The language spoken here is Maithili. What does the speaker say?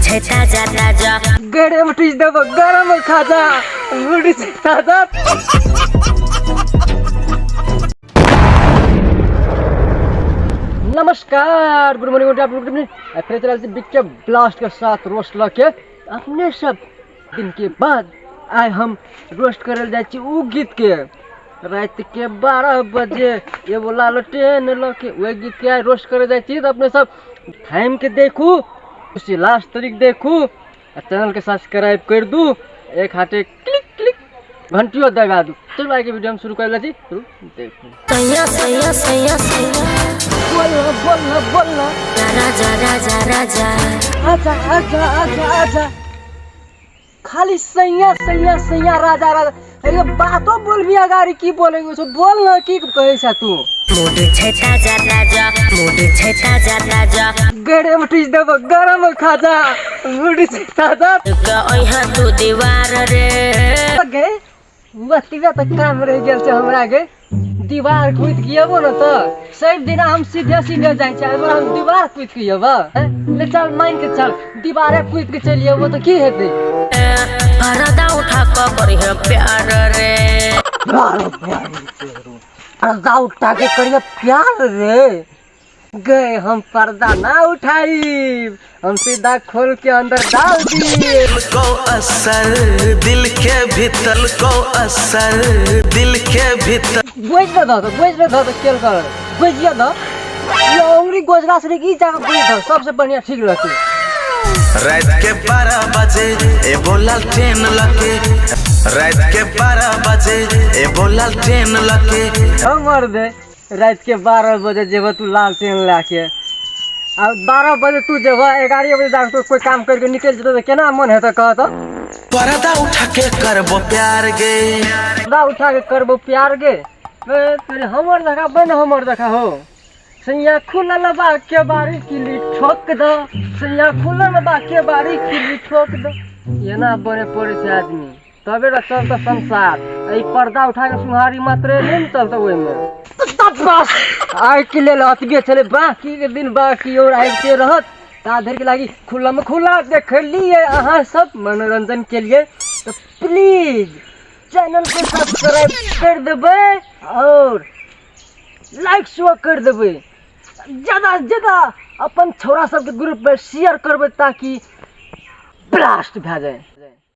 छै ताजा ताजा। गरम ठुस देबो गरम खाजा, मूड छै ताजा। नमस्कार, गुड मॉर्निंग, गुड इवनिंग। फिर चल छी बिक्के ब्लास्ट के साथ रोस्ट लऽ के अपने सब दिन के बाद आइ हम रोस्ट करल जाइ छी उ गीत के। राति के 12 बजे एगो लाल ट्रेन लऽ के ओहि गीत के आइ रोस्ट करे जाइ छी। तऽ अपने सब थामि के देखू, उसी लास्ट तरीक देखू आ चैनल के सब्सक्राइब कर दू, एक हाथे क्लिक क्लिक घंटियो दबा दू। चलू आइ के वीडियो हम शुरू करे जाइ छी, शुरू देखू। सैया सैया सैया सैया, बोल ना, बोल ना, बोल ना। राजा राजा राजा, आजा आजा आजा आजा, खाली सैया सैया सैया राजा राजा। अरे बातो बोलबी अगाड़ी की बोले छौ, बोल ना की कहै छ तू। मूड छै ताजा ताजा, मूड छै ताजा ताजा। गरम ठुस देबो गरम खाजा, मूड छै ताजा। अइहा तू दीवार रे। गे बतिया तऽ काम रहि गेल छै हमरा गे। दीवार कूद के अबो न तऽ सब दिना हम सीधे सीधे जाइ छै, एहि बेर हम दीवार कूद के अयबो। ले चल मान के चल, दीवारे कूद के चलि अयबो तऽ की हेतै। पर्दा उठा कऽ करिहे प्यार रे। पर्दा उठा के करिहे प्यार रे। गए हम पर्दा ना उठाई, हम सीधा खोल के अंदर डाल दिए। को असर दिल के भीतर, को असर दिल के भीतर। गोज न दो, गोज न दो, खेल कर गोजिया दो। ये उंगली गोजला से की जगह गोज दो, सबसे बढ़िया ठीक रहते। रात के 12 बजे ए बोला ट्रेन लके, रात के 12 बजे ए बोला ट्रेन लके। हम मर दे, रात के 12 बजे जेबह तू लाल ट्रेन लए के, आ 12 बजे तू जेबह, 11 बजे जाके तू कोई काम करके निकलि जेतौ तऽ केना मन हेतौ कह तऽ। पर्दा उठा के करबो प्यार गे, पर्दा उठा के करबो प्यार गे। ए, तेरे हमर देखा बन, हमर देखा हो। सैया खुलल बा के बारी किली ठोक द, सैया खुलल बा के बारी किली ठोक द। एना बने पड़ै छै आदमी तबे न चलतौ संसार। एहि पर्दा उठा के सुहारी मात्रे नहि ने चलतौ ओहिमे। बस आइ के लेल अतबे छलै, बाकी के दिन बाकी और आबिते रहत। ता धरि के लागी खुला में खुला देखलिए अहाँ सब मनोरंजन के लिए। तो प्लीज चैनल के सब्सक्राइब कर देबै और लाइक सेहो कर देबै, ज्यादा से ज्यादा अपन छौड़ा सबके ग्रुप में शेयर करबै ताकि ब्लास्ट भए जाए।